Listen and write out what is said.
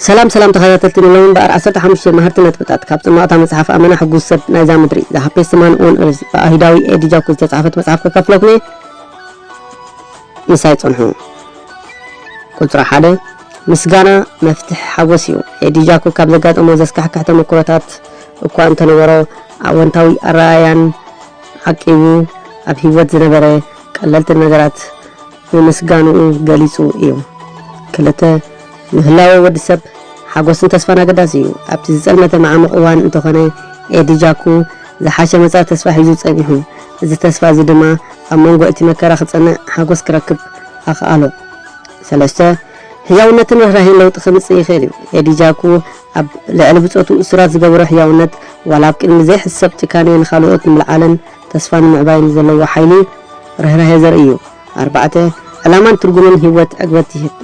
ሰላም ሰላም ተኸታተልቲ፣ ንሎሚ እምበኣር ዓሰርተ ሓሙሽተ መሃርቲ ነጥብታት ካብ ጽማቕታ መጽሓፍ ኣመና ሕጉስ ሰብ ናይዛ ምድሪ፣ The Happiest Man on Earth፣ ብኣይሁዳዊ ኤዲ ጃኩ ዝተጻሕፈት መጽሓፍ ከካፍለኩም እየ። ምሳይ ጽንሑ። ቁጽሪ ሓደ፣ ምስጋና መፍትሕ ሓጎስ እዩ። ኤዲ ጃኩ ካብ ዘጋጠሞ ዘስካሕክሕ ተመክሮታት እኳ እንተነበሮ፣ ኣወንታዊ ኣረኣእያን ዓቂቡ ኣብ ህይወት ዝነበረ ቀለልቲ ነገራት ብምስጋንኡ ገሊጹ እዩ። ክልተ፣ ንህላወ ወዲ ሰብ ሓጎስን ተስፋን ኣገዳሲ እዩ። ኣብቲ ዝጸልመተ መዓሙቕ እዋን እንተኾነ፣ ኤዲ ጃኩ ዝሓሸ መጻኢ ተስፋ ሒዙ ጸኒሑ። እዚ ተስፋ እዚ ድማ ኣብ መንጎ እቲ መከራ ክጸንዕ ሓጎስ ክረክብ ኣኽኣሎ። ሰለስተ፣ ህያውነትን ርህራሄን ለውጢ ከምጽእ ይኽእል እዩ። ኤዲ ጃኩ ኣብ ልዕሊ ብጾቱ እሱራት ዝገበሮ ህያውነት፣ ዋላ ኣብ ቅድሚ ዘይሕሰብ ጭካኔ ንኻልኦት ንምልዓልን ተስፋ ንምዕባይን ዘለዎ ሓይሊ ርህራሄ ዘርኢ እዩ። ኣርባዕተ፣ ዕላማን ትርጉምን ህይወት ዕግበት ይህብ።